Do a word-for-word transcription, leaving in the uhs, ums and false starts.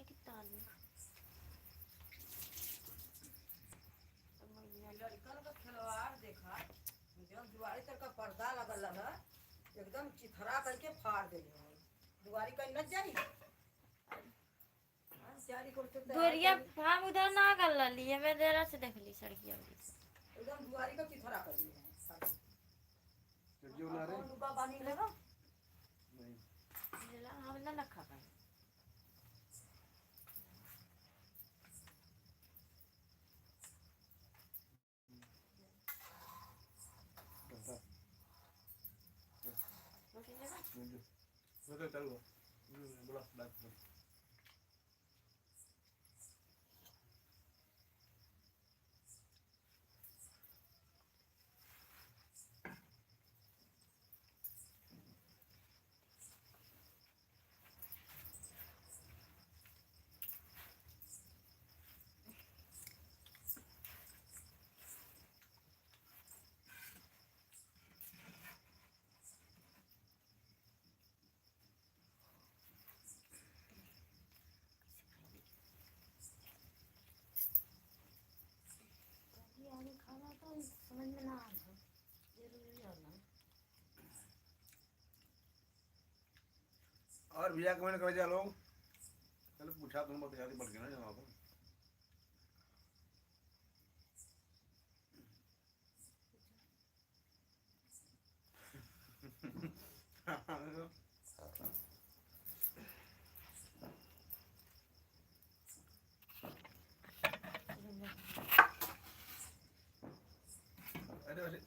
कि ताली। लड़कन का खिलवाड़ देखा, जब दुआरी तर का पर्दा लगल रहा, एकदम चिथरा करके फाड़ देले हो। दुआरी कहीं न जाई। हम चारी को तो तैयार दोरिया करी। हम उधर ना कर ला लिए, मैं देरा से देख ली सड़किया वाली। एकदम दुआरी का चिथरा कर दिए हैं। सब्जी बना रहे? कौन डब्बा पानी लेगा? नहीं। ले ला, हम ना रखा पाए। खाना तो समझ में ना आना, जरूरी है ना। और भैया कमेंट कर जा लोग। चलो पूछा तुम, बहुत याद बढ़ गया ना जनाब। अरे, अरे।